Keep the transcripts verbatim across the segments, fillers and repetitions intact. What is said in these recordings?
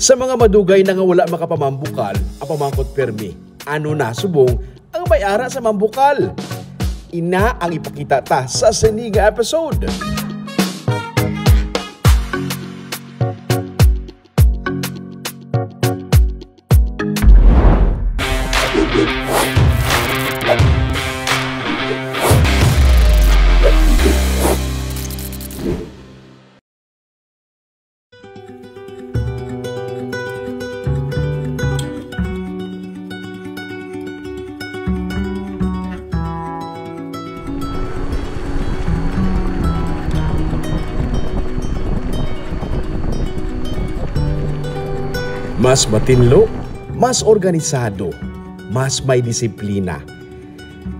Sa mga madugay na nga wala makapamambukal, ang pamangkot permi, ano na subong ang may ara sa mambukal? Ina ang ipakita ta sa sini nga episode. Mas matinlo, mas organisado, mas may disiplina.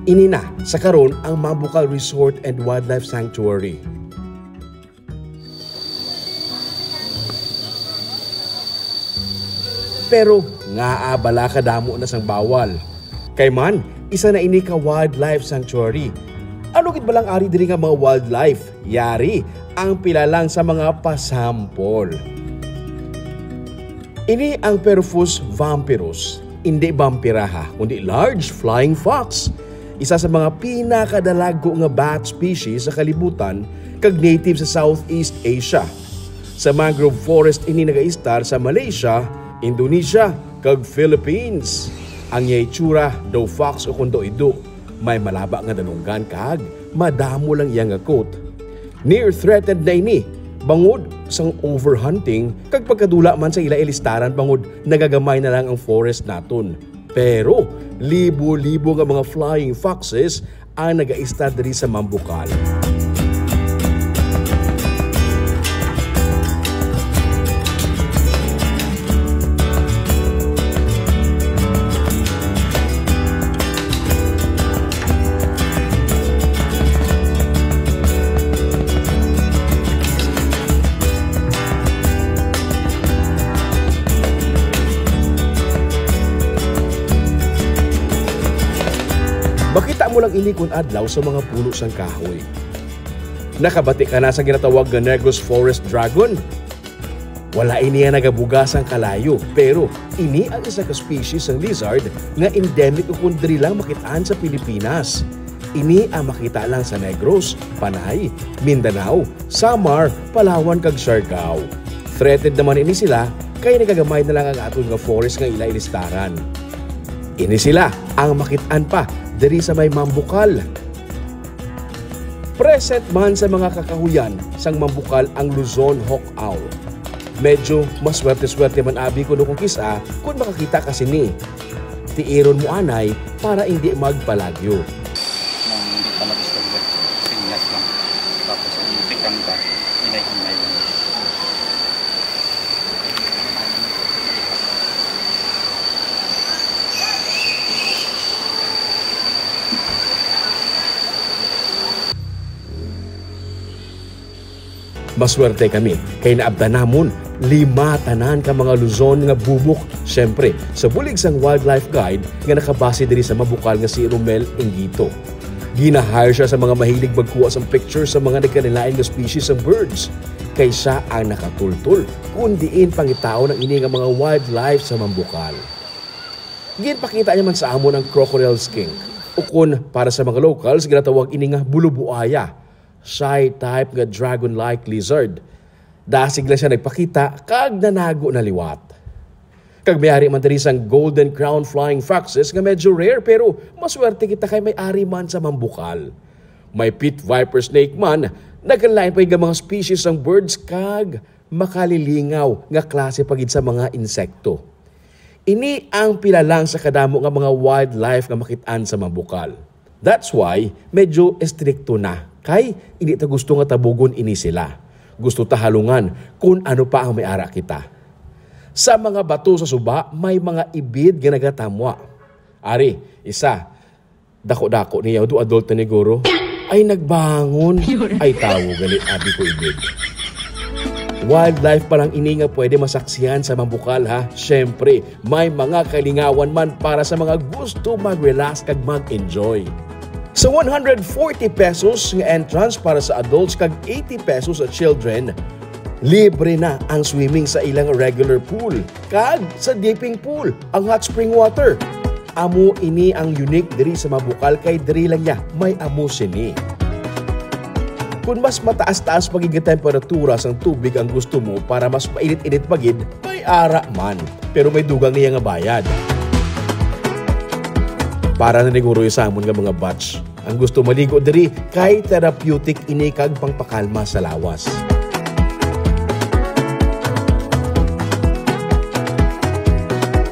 Ini na sa karon ang Mambukal Resort and Wildlife Sanctuary. Pero ngaa bala kadamo na sang bawal? Kay man, isa na ini ka wildlife sanctuary. Ano gid balang ari diri nga mga wildlife? Yari ang pila lang sa mga pasampol. Ini ang Periphus vampirus, indi vampira ha, kundi large flying fox, isa sa mga pinakadalago nga bat species sa kalibutan kag native sa Southeast Asia. Sa mangrove forest ini nagaistar sa Malaysia, Indonesia, kag Philippines. Ang iya itsura, daw fox ukon daw ido, may malaba nga dalunggan kag madamo lang iya nga coat. Near threatened na ini bangod sang overhunting kag pagkadula man sa ila ilistaran bangod nagagamay na lang ang forest naton. Pero libo-libo nga mga flying foxes ang nagaistar diri sa Mambukal. Makita mo lang ini kun adlaw sa mga puno sang kahoy. Nakabati ka na sa ginatawag nga Negros Forest Dragon? Wala ini nga nagabuga sang kalayo, pero ini ang isa ka species sang lizard nga endemic ukon diri lang makit-an sa Pilipinas. Ini ang makita lang sa Negros, Panay, Mindanao, Samar, Palawan, kag Siargao. Threatened naman ini sila kay nagagamay na lang ang aton nga forest nga ila ilistaran. Ini sila ang makit-an pa diri sa may Mambukal. Present man sa mga kakahuyan sang Mambukal ang Luzon hawk owl. Medyo maswerte-swerte man abi kuno kung kis-a kung makakita ka sini. Tiiron mo anay para indi magpalagyo. Nang hindi pa mag-istorya, sinyas lang. Tapos ang tikang ka, hinay-hinay lang. Maswerte kami kay naabtan namon lima tanan ka mga Luzon nga bubok, siyempre, sa bulig sang wildlife guide nga nakabase diri sa Mambukal nga si Romel Inguito. Gina-hire siya sa mga mahilig magkuha sang picture sa mga nagkalain-lain nga species sang birds, kay siya ang nakatultol kon diin pangitaon ang ini nga mga wildlife sa Mambukal. Ginpakita niya man sa amon ang crocodile skink, ukon para sa mga locals, ginatawag ini nga bulubuaya, shy type nga dragon-like lizard. Dasig lang siya nagpakita kag nanago na liwat. Kag may ari man diri sang golden crown flying foxes nga medyo rare, pero maswerte kita kay may ari man sa Mambukal. May pit viper snake man, nagkalain pa gid nga mga species sang birds kag makalilingaw nga klase pa gid sa mga insekto. Ini ang pila lang sa kadamo nga mga wildlife nga makit-an sa Mambukal. That's why medyo estrikto na, kay hindi ta gusto nga tabugon ini sila. Gusto ta halungan kung ano pa ang may ara kita. Sa mga bato sa suba, may mga ibid nga nagatamwa. Ari, isa, dako-dako niya, do adult na ni guro. Ay, nagbangon. Ay, tawo gali, abi ko, ibid. Wildlife pa lang ini nga pwede masaksihan sa Mambukal, ha? Siyempre, may mga kalingawan man para sa mga gusto mag-relax kag mag-enjoy. Sa one hundred forty pesos nga entrance para sa adults kag eighty pesos sa children, Libre na ang swimming sa ilang regular pool kag sa dipping pool, ang hot spring water. Amo ini ang unique diri sa Mambukal, kay diri lang niya may amo sini. Kung mas mataas-taas pa gid nga temperatura sang tubig ang gusto mo para mas mainit-init pa gid, may ara man. Pero may dugang niya nga bayad. Para na ni Guroy sa amon nga mga batch, ang gusto maligo diri kay therapeutic ini kag pangpakalma sa lawas.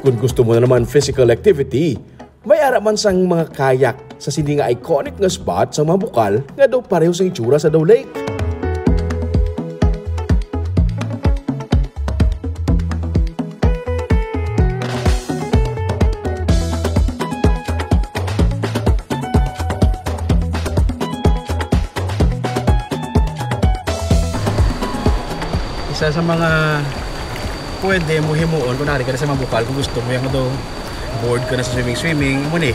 Kung gusto mo na naman physical activity, may ara man sang mga kayak sa sini nga iconic nga spot sa Mambukal nga daw pareho sa itsura sa Dao Lake. Isa sa mga pwede mo himuon kung ari ka na sa Mambukal, kung gusto mo yung daw bored ka na sa swimming-swimming, mo ni,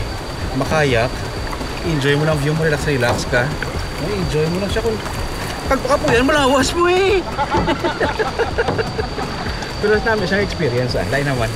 makayak, enjoy mo lang view mo, relax, relax ka. Ay, enjoy mo lang siya kung pagpakapuyan, malawas mo eh. Pero sa namin siyang experience, ah, lain naman.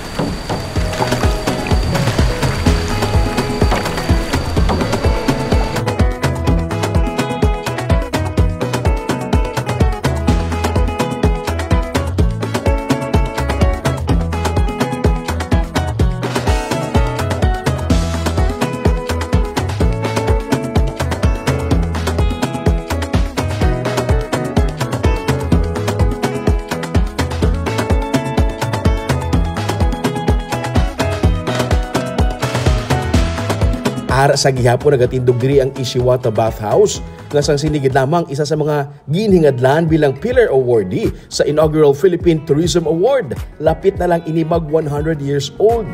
Ara sa gihapon nagatindog diri ang Ishiwata Bath House, nga sang sini gid lamang isa sa mga ginhingadlan bilang Pillar Awardee sa inaugural Philippine Tourism Award. Lapit na lang ini mag one hundred years old.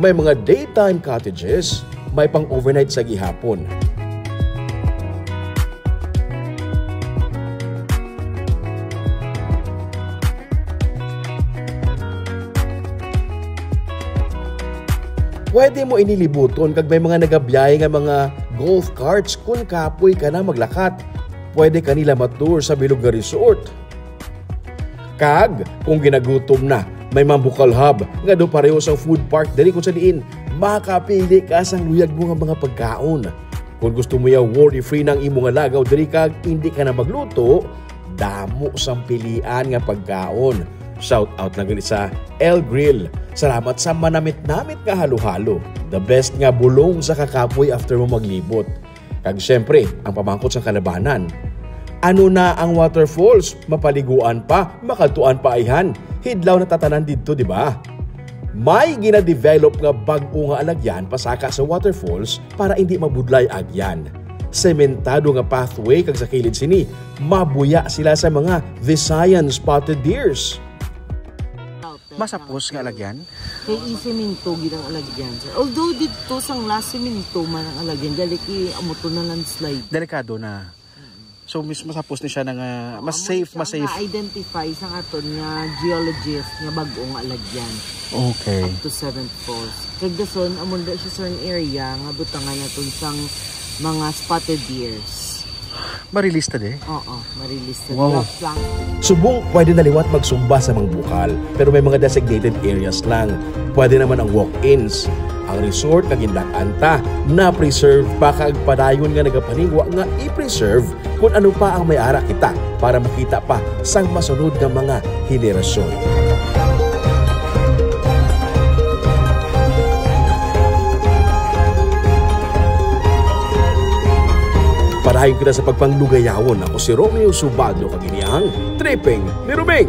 May mga daytime cottages, may pang-overnight sa gihapon. Pwede mo ini libuton kag may mga nagabiyahe nga mga golf carts kun kapoy ka na maglakat. Pwede ka nila ma-tour sa bilog nga resort. Kag kung ginagutom na, may Mambukal Hub nga daw pareho sa food park diri, kung sa diin makapili ka sang luyag mo nga mga pagkaon. Kung gusto mo ya, worry-free na ang imo nga lagaw diri kag hindi ka na magluto, damo sang pilian nga pagkaon. Shout out lang gani sa El Grill. Salamat sa manamit-namit nga halo-halo. The best nga bulong sa kakapoy after mo maglibot. Kag siyempre, ang pamangkot sang kalabanan. Ano na ang waterfalls? Mapaliguan pa, makadtuan pa ayhan. Hidlaw na ta tanan didto, di ba? May gina-develop nga bag-o nga alagyan pasaka sa waterfalls para indi mabudlay agyan. Sementado nga pathway kag sa kilid sini, mabuya sila sa mga Visayan spotted deers. Masapos nga alagyan? Kay isemento gid ang alagyan, sir. Although didto sang last semento man ang alagyan, gali kay amo to na landslide. Delikado na. So, mas masapos ni siya na nga, mas Amo safe, siya mas safe. Na-identify sang aton nga geologist nga bag-o nga alagyan. Okay. Up to seventh falls. Kag dason, amo na siya sa area nga butangan naton sang mga spotted deers. Marilista de? Oo, marilista. Wow. Love lang. Subong pwede na liwat magsumba sa Mambukal, pero may mga designated areas lang. Pwede naman ang walk-ins. Ang resort nga gindak-an ta, na-preserve pa kag padayon nga nagapaningwa nga i-preserve kung ano pa ang may ara kita para makita pa sang masunod nga mga henerasyon. Padayon kita sa pagpanglugayawon. Ako si Romeo Subaldo, kag ini ang Tripping ni Roming.